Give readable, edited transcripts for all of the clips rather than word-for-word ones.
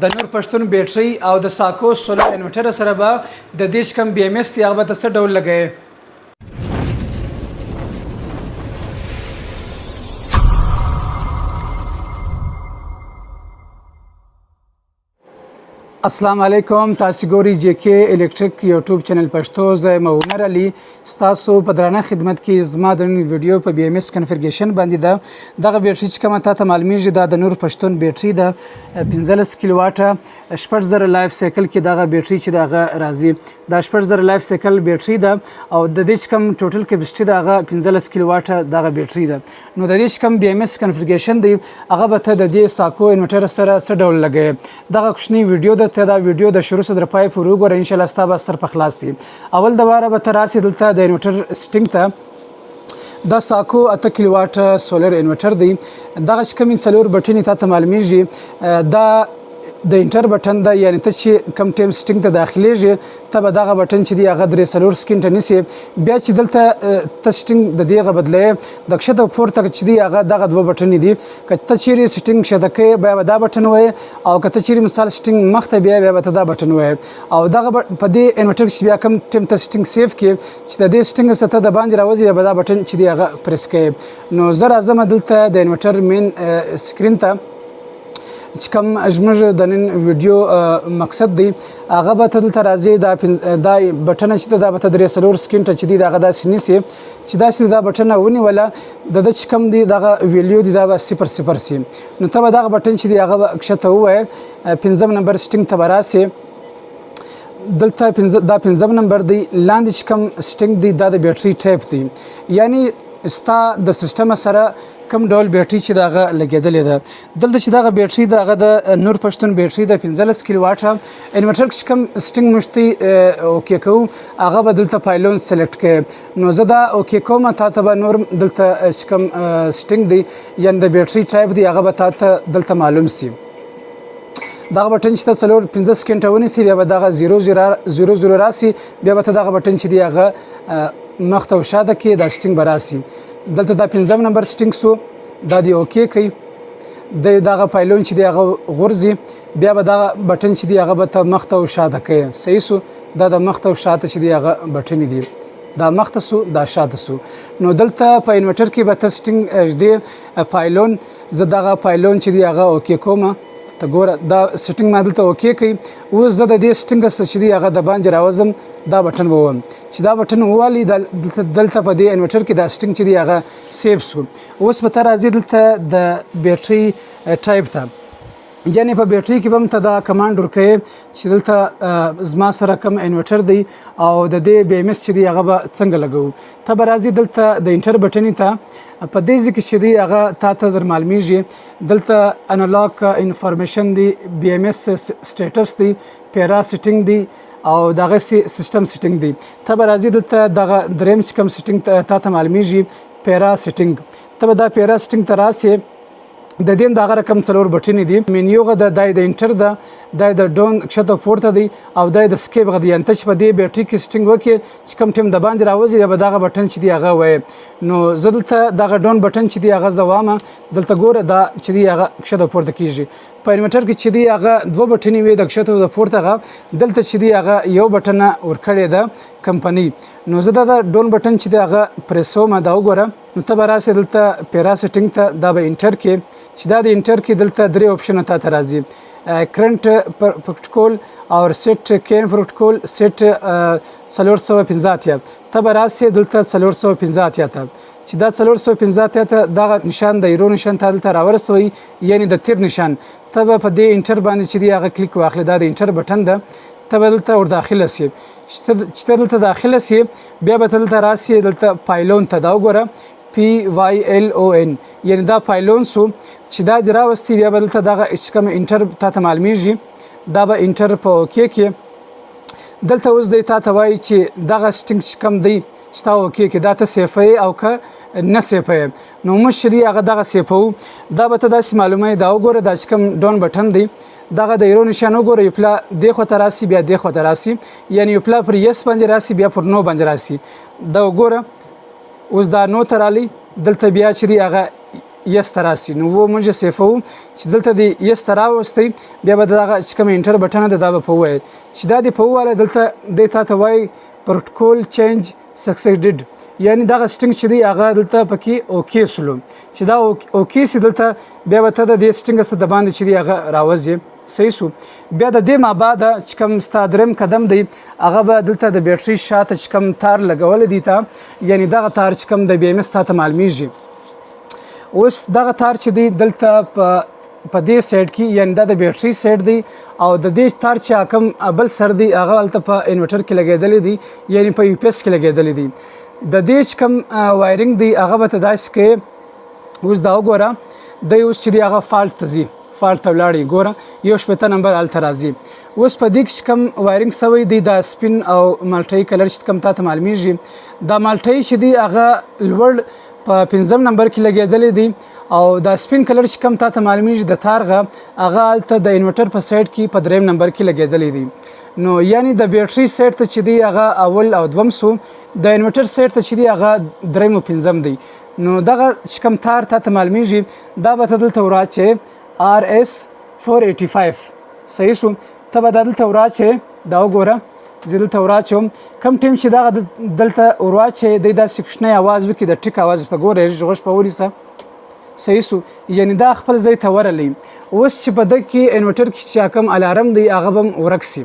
د نور پښتون بیټرۍ او د ساکو سولر انورټر سره به د دې چې کوم بي ایم ایس دی هغه به ته څه ډول لګوې. السلام علیکم، تاسو ګوري جې کې الکتریک یوټیوب چینل پښتو. زه یم عمر علي، ستاسو په درانه خدمت کې. زما د نن ویډیو په بي ایم ایس کنفیګریشن باندې ده. دغه بیټري چې کومه تاته معلومیږي، دا د نور پښتون بیټري ده، 15 کیلوواټه، 6000 life cycle کې دغه بیټري چې دغه راځي. دا 6000 life cycle بیټري ده او د دې چې کوم total capacity ده هغه 15 کیلوواټه دغه بیټري ده. نو د دې چې کوم بي ایم ایس کنفیګریشن دی، هغه به ته د دې ساکو انورټر سره څه ډول لګوې، دغه کوچنۍ ویډیو ده. ته دا ویډیو د شروع څخه تر پای پورې وګوره، ان شاء الله ستا به سر په خلاص سي. اول د واره به ته راسې دلته د انورټر setting ته. دا ساکو 8 کیلوواټ solar inverter دی. دغه چې کومې څلور بټنې تا ته معلومیږي، دا د enter button ده، یعنی ته چې کم ټیم setting ته داخليږي، ته به دغه بټن چې دی هغه 3-4 سکینډه نیسي. بیا چې دلته ته setting د دې غ بدلې، د کښته پورته چې دی هغه دغه دوه بټنې دي. که ته چیرې setting کښته کوې، بیا به دا بټن وایې او که ته چیرې مثال setting مخته بیا بیا به ته دا بټن وایې. او دغه په دې انورټر کې بیا کم ټیم ته setting save کې چې د دې setting څخه ته د باندې راوځي، بیا به دا بټن چې دی هغه پریس کوې. نو زه راځم دلته د inverter main screen ته. چې کوم زموږ د نن ویډیو مقصد دی، هغه به ته دلته راځې. دا بټنه چې ده، دا به ته 3-4 سکینډه چې دی دغه داسې نیسې. چې داسې دا بټنه ونیوله، د ده چې کوم دی دغه value دی، دا به 0 0 سي. نو ته به دغه بټن چې دی هغه به کښته ووایې، پنځم نمبر setting ته به راسې. دلته پنځه، دا پنځم نمبر دی. لاندې چې کوم setting دی، دا د بیټري ټایپ دی، یعنی ستا د سیستم سره کوم ډول بیټري چې دغه لګېدلې ده. دلته چې دغه بیټري ده، هغه د نور پښتون بیټري ده، 15 کیلوواټه. انورټر کې چې کوم setting موږ ته okay کوو، هغه به دلته pylon select کوي. نو زه دا okay کوم. تا ته به نور دلته چې کوم setting دی، یعنی د بیټري ټایپ دی، هغه به تا ته دلته معلوم سي. دغه بټن چې ته 4-5 سکینډه ونیسي، بیا به دغه 0 0 0 0 راسي. بیا به ته دغه بټن چې دی هغه مخته او شاته کې دا setting به راسي. دلته دا پنځم نمبر setting سو، دا دی okay کوي. د دغه pylon چې دی هغه غورځي، بیا به دغه بټن چې دی هغه به ته مخته او شاته کوي. صحیح سو؟ دا د مخته او شاته چې دی هغه بټنې دي. دا مخته سو، دا شاته سو. نو دلته په انورټر کې به ته setting ږدې pylon. زه دغه pylon چې دی هغه okay کوم. ته ګوره، دا setting ما دلته okay کوي. اوس زه د دې setting څخه چې دی هغه د باندې راوځم، دا بټن ووهم. چې دا بټن ووالي، دلته په دې انورټر کې دا setting چې دی هغه save سو. اوس به ته راځې دلته د بیټري ټایپ ته، یعنی په بیټري کې به هم ته دا command ورکوې چې دلته زما سره کوم انورټر دی او د دې بي ایم ایس چې دی هغه به څنګه لګوو. ته به راځې دلته د enter بټنې ته. په دې ځای کې چې دی هغه تا ته در معلومیږي، دلته unlock information دی، بي ایم ایس status دی، para setting دی او دغه system setting دی. ته به راځې دلته دغه دریم چې کوم setting تا ته معلومیږي، para setting. ته به دا para setting ته راسې. د دې دغه رقم څلور بټنې دي. مینیو غ ده، دای د enter ده، دای د down کښته پورته دی او دای د escape غ دی. یعنی ته چې په دې بیټري کې setting وکې، چې کوم ټیم د باندې راوځي، بیا به دغه بټن چې دی هغه وایې. نو زه دلته دغه down button چې دی هغه زه وامه. دلته ګوره، دا چې دی هغه کښته پورته کیږي. په انورټر کې چې دی هغه دوه بټنې وي، د کښته او د پورته غه. دلته چې دی هغه یو بټنه ورکړې ده کمپنۍ. نو زه دا down button چې دی هغه پریسوم. دا وګوره. نو ته به راسې دلته para setting ته، دا به enter کې. چې دا د enter کې، دلته درې option تا ته راځي: current protocol او set CAN protocol، set 485. ته به راسې دلته 485 ته. چې دا 485 ته دغه نشان، د arrow نشان ته دلته راورسوي، یعنی د تیر نشان، ته به په دې enter باندې چې دی هغه کلیک واخلې. دا د enter button ده. ته به دلته ور داخله سې. چې ته دلته داخله سې، بیا به ته دلته راسې دلته pylon ته. دا وګوره، PYLON، یعنی دا pylon سو. چې دا دې راوستي، بیا به دلته دغه چې کوم enter تا ته معلومیږي، دا به enter په okay کې. دلته اوس دی تا ته وایي چې دغه setting چې کوم دی چې تا okay کې، دا ته save وې او که نه save وې؟ نو موږ چې دی هغه دغه save وو. دا به ته داسې معلومه. دا وګوره، دا چې کوم down button دی، دغه د arrow نشان وګوره، یو پلا دې خواته راسي، بیا دې خواته راسي، یعنی یو پلا پر yes باندې راسي، بیا پر no باندې راسي. دا وګوره، اوس دا no ته رالی. دلته بیا چې دی هغه yes ته راسي. نو و موږ سیفو چې دلته دی yes ته راوستي، بیا به دغه چې کوم enter button ده دا به په ووایي چې دا دی په وواله. دلته دی تا ته وایي protocol change succeeded، یعنی دغه setting چې دی هغه دلته پکې okay سلو. چې دا okay سي دلته بیا به ته د دې setting څخه د باندې چې دی هغه راوځي. صحیح سو. بیا د دې مابعد چې کوم ستا دریم قدم دی هغه به دلته د بیټري شاته چې کوم تار لګول دی تا، یعنی دغه تار چې کوم د BMS تا ته معلومیږي. اوس دغه تار چې دی دلته په دې side کې، یعنی دا د بیټري side دی، او د دې تار چې کوم بل سر دی هغه هلته په انورټر کې لګېدلی دی، یعنی په UPS کې لګېدلی دی. د دې چې کوم wiring دی هغه به ته داسې کې. اوس دا وګوره، دی اوس چې دی هغه fault ته ځي، fault ته ولاړی. ګوره، 61 نمبر هلته راځي. اوس په دې کې چې کوم wiring سوی دی، دا سپین او مالټۍ colour چې کوم تاته معلومیږي، دا مالټۍ چې دی هغه لوړ په پنځم نمبر کې لګېدلی دی، او دا سپین colour چې کوم تاته معلومیږي د تارغه هغه هلته د انورټر په side کې په دریم نمبر کې لګېدلی دی. نو یعنی د بیټري side ته چې دی هغه اول او دوم سو، د انورټر side ته چې دی هغه دریم او پنځم دی. نو دغه چې کوم تار تاته معلومیږي دا به ته دلته وراچې RS 485. صحیح سو. ته به دا دلته وراچې. دا وګوره، زه دلته وراچوم. کوم ټیم چې دغه دلته ورواچې دی داسې کوچنی اواز وکړي، د ټیک اواز ورته ګوره، غوږ په ونیسه. صحیح سو. یعنی دا خپل ځای ته ورغلی. اوس چې په ده کې انورټر کې چې کوم الارم دی هغه به هم ورک سي،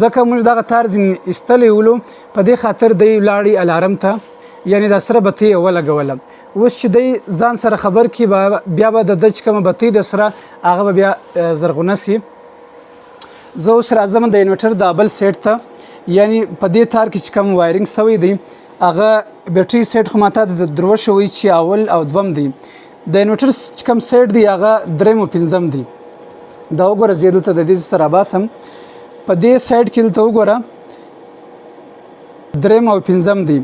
ځکه موږ دغه تار ځینې ایستلی ولو. په دې خاطر دی ولاړی الارم ته، یعنی دا سره بتۍ یې ولګوله. اوس چې دی ځان سره خبر کړي، بیا به د ده چې کومه بتۍ ده سره هغه به بیا زرغونه سي. زه اوس راځم د انورټر د بل side ته، یعنی په دې تار کې چې کوم wiring سوی دی هغه بیټري side خو ماته د درو شوی چې اول او دوم دی، د انورټر چې کوم side دی هغه دریم او پنځم دی. دا وګوره، زه دلته د دې سره باسم. په دې side کې دلته وګوره، دریم او پنځم دی،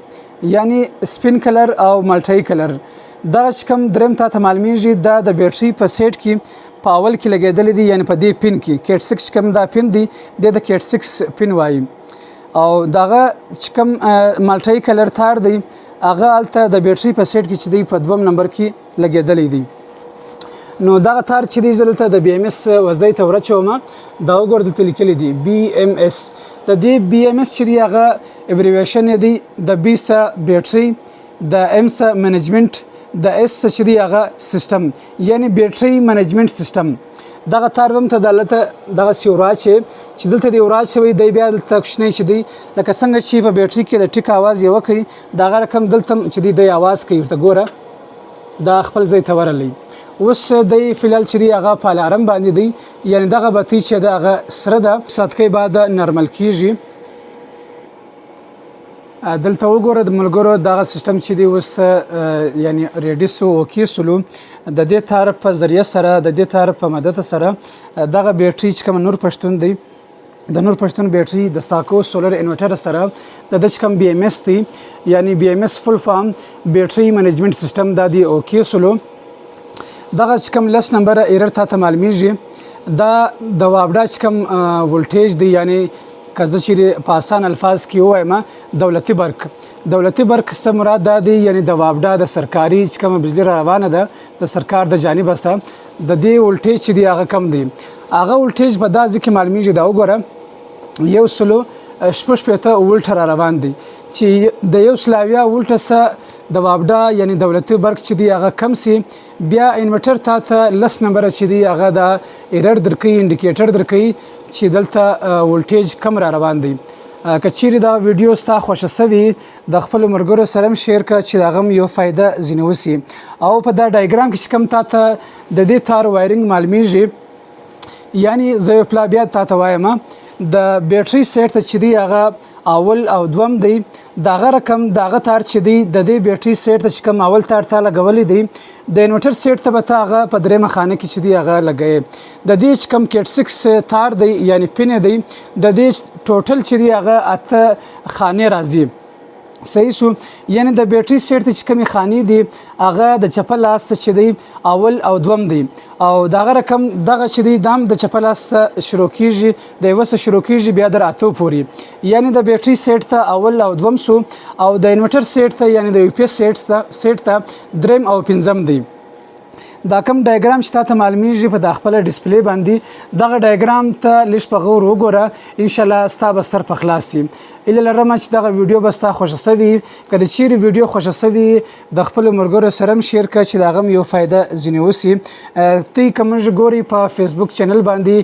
یعنی سپین colour او مالټۍ colour. دغه چې کوم دریم تا ته معلومیږي دا د بیټري په side کې په اول کې لګېدلی دی، یعنی په دې pin کې Cat 6 چې کوم دا pin دی، دې د Cat 6 pin وایي. او دغه چې کوم مالټۍ colour تار دی هغه هلته د بیټري په side کې چې دی په دوم نمبر کې لګېدلی دی. نو دغه تار چې دی زه دلته د BMS وځای ته ورچوم. دا وګوره، دلته لیکلی دی BMS. د دې BMS چې دی هغه abbreviation یې دی، د B څه بیټري، د M څه management، د S څه چې دی هغه سیستم، یعنی battery management system. دغه تار به هم ته دلته دغسې وراچې. چې دلته دی وراچوي دی، بیا دلته کوچنی چې دی لکه څنګه چې په بیټري کې د ټیک اواز یې وکړي، دغه رقم دلته چې دی دی اواز کوي ورته. ګوره، دا خپل ځای ته ورغلی. اوس دی فلحال چې دی هغه په الارم باندې دی، یعنی دغه بتۍ چې ده هغه سره ده، ساعتکۍ بعد نرمل کیږي. دلته وګوره د ملګرو، دغه سیستم چې دی اوس یعنی ready سو، okay سولو. د دې تار په ذریعه سره، د دې تار په مدد سره دغه بیټری چې کوم نور پښتون دی، د نور پښتون بیټری د ساکو solar inverter سره د د چې کوم BMS دی، یعنی BMS full form battery management system، دا دی okay سولو. دغه چې کوم 10 نمبر error تا ته معلومیږي دا د واپډا چې کوم voltage دی، یعنی که زه چیرې په اسان الفاظ کې ووایم دولتي برق. دولتي برق څه مراد دا دی، یعنی د واپډا د سرکاري چې کومه بجلي را روانه ده د سرکار د جانبه څخه، د دې voltage چې دی هغه کم دی. هغه voltage په دا ځای کې معلومیږي. دا وګوره، 160 ولټ را روان دی. چې د 170 ولټ څخه د واپډا یعنی دولتي برق چې دی هغه کم سي، بیا انورټر تا ته 10 نمبر چې دی هغه دا error درکوي، indicator درکوي چې دلته voltage کم را روان دی. که چیرې دا ویډیو ستا خوښه سوي، د خپلو ملګرو سره هم share کړه چې د هغه هم یو فایده ځینې وسي. او په دا ډایګرام کې چې کوم تا ته د دې تار wiring معلومیږي، یعنی زه یو پلا بیا تا ته وایم، د بیټري side ته چې دی هغه اول او دوم دی. دغه رقم دغه تار چې دی د دې بیټري side ته چې کوم اول تار تا لګولی دی، د انورټر side ته به ته هغه په درېیمه خانه کې چې دی هغه لګوې. د دې چې کوم Cat 6 تار دی، یعنی pin دی، د دې total چې دی هغه اته خانې راځي. صحیح سو. یعنی د بیټری side ته چې کومې خانې دي هغه د چپه لاس چې دی اول او دوم دی، او دغه رقم دغه چې دی دام د چپه لاس شروع کیږي، د یوه څخه شروع کیږي بیا در اتو پورې. یعنی د بیټری side ته اول او دوم سو، او د انورټر side ته یعنی د UPS side ته دریم او پنځم دی. دا کوم ډایګرام چې تاته معلومیږي په دا خپل ډیسپلی باندې، دغه ډایګرام ته لږ په غور وګوره، ان شاء الله ستا به سر په خلاص شي. هیله لرم چې دغه ویډیو به ستا خوښه سوي. که د چیرې ویډیو خوښه سوي، د خپل ملګرو سره هم share کړه چې د هغه هم یو فایده ځینې وسي. تی که موږ ګوري په فیسبوک چینل باندې،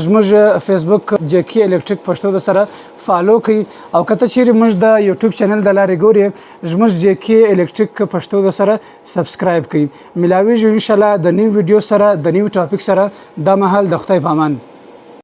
زموږ فیسبوک جې کې الکتریک پښتو د سره follow کړئ، او که ته چیرې موږ د یوټیوب چینل د لارې ګوري، زموږ جې کې الکتریک پښتو د سره subscribe کړئ. ملاویږو ان شاء الله د new video سره، د new topic سره. دا مهال د خدای په امان.